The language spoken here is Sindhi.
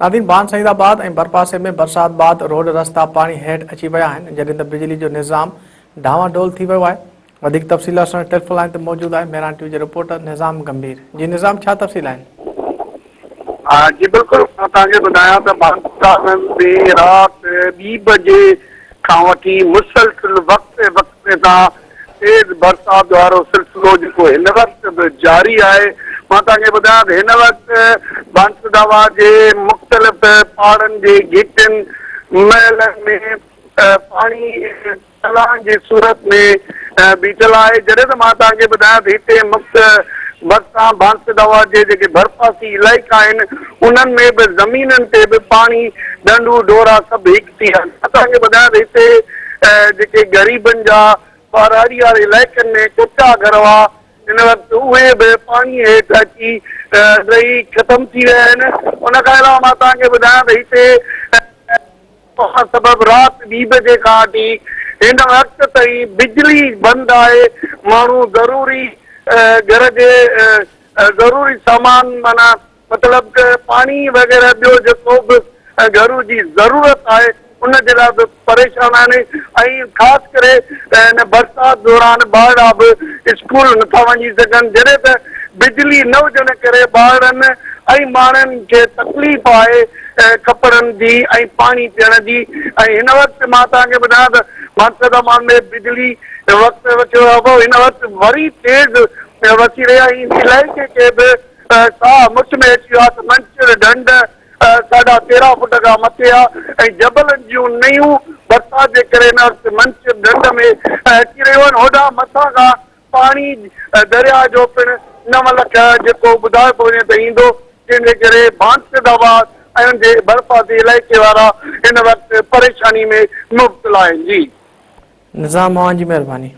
ناظرين ڀان سعيد آباد ۽ ڀرپاسي ۾ برسات بعد روڊ رستا پاڻي هيٺ اچي ويا آهن جڏهن ته بجلي جو نظام ڊانوان ڊول ٿي ويو آهي وڌيڪ تفصيل اسان ٽيليفون لائين تي موجود آهي مهراڻ ٽي وي جي رپورٽر نظام گنڀير جي نظام ڇا تفصيل آهن. جي بلڪل مان توهان کي ٻڌايان ته ڀان ۾ رات ٻي بجي کان وٺي مسلسل وقفي وقفي سان تيز برسات وارو سلسلو جيڪو هن وقت به جاري آهي. مان توهان کي ٻڌايان ته هن وقت بانسداوا جي مختلف پاڙن جي گهٽين محلن ۾ پاڻي تلائن جي صورت ۾ بيٺل آهي جڏهن ته مان توهان کي ٻڌايان ته هتي مخت ڀرسان بانسداوا جي جيڪي ڀرپاسي علائقا آهن انهن ۾ به زمينن تي به پاڻي ڍنڍون ڍورا سڀ هڪ ٿي ويا آهن. مان توهان کي ٻڌايان ته هتي جيڪي غريبن جا ٻهراڙي واري علائقن ۾ ڪچا گهر هئا هن وقت اهي به پاڻي هيٺ اچي ڊهي ختم ٿي ويا آهن. ان کان علاوه مان توهان کي ٻڌايان ته هتي طوفان سبب رات ٻي بجي کان وٺي هن وقت تائين بجلي بند آهي ماڻهو ضروري گهر جي ضروري سامان معنيٰ مطلب ته پاڻي وغيره ٻيو جيڪو به گهرو جي ضرورت آهي ان جي لاء به پريشان آهن ۽ خاص ڪري هن برسات دوران ٻارڙا به اسڪول نٿا وڃي سگهن جڏهن ته بجلي نه هجڻ ڪري ٻارڙن ۽ ماڻهن کي تڪليف آهي ڪپڙن جي ۽ پاڻي پيئڻ جي ۽ هن وقت مان توهان کي ٻڌايان ته مانسدامان ۾ بجلي وقت هن وقت وري تيز وسي رهي آهي ۽ علائقي کي به ساهه مٺ ۾ اچي ويو آهي ته منڇر ڍنڍ ساڍا 13 فوٽ کان مٿي آهي ۽ جبلن جون نيون برسات جي ڪري هن وقت منڇر ڍنڍ ۾ اچي رهيون آهن. هوڏانهن مٿان کان پاڻي درياهه جو پڻ 9 لک جيڪو ٻڌايو پيو وڃي ته ايندو جنهن جي ڪري ڀانسد آباد ۽ ان جي ڀرپاسي علائقي وارا هن وقت پريشاني ۾ مبتلا آهن. جي. نظام اوهان جي مهرباني.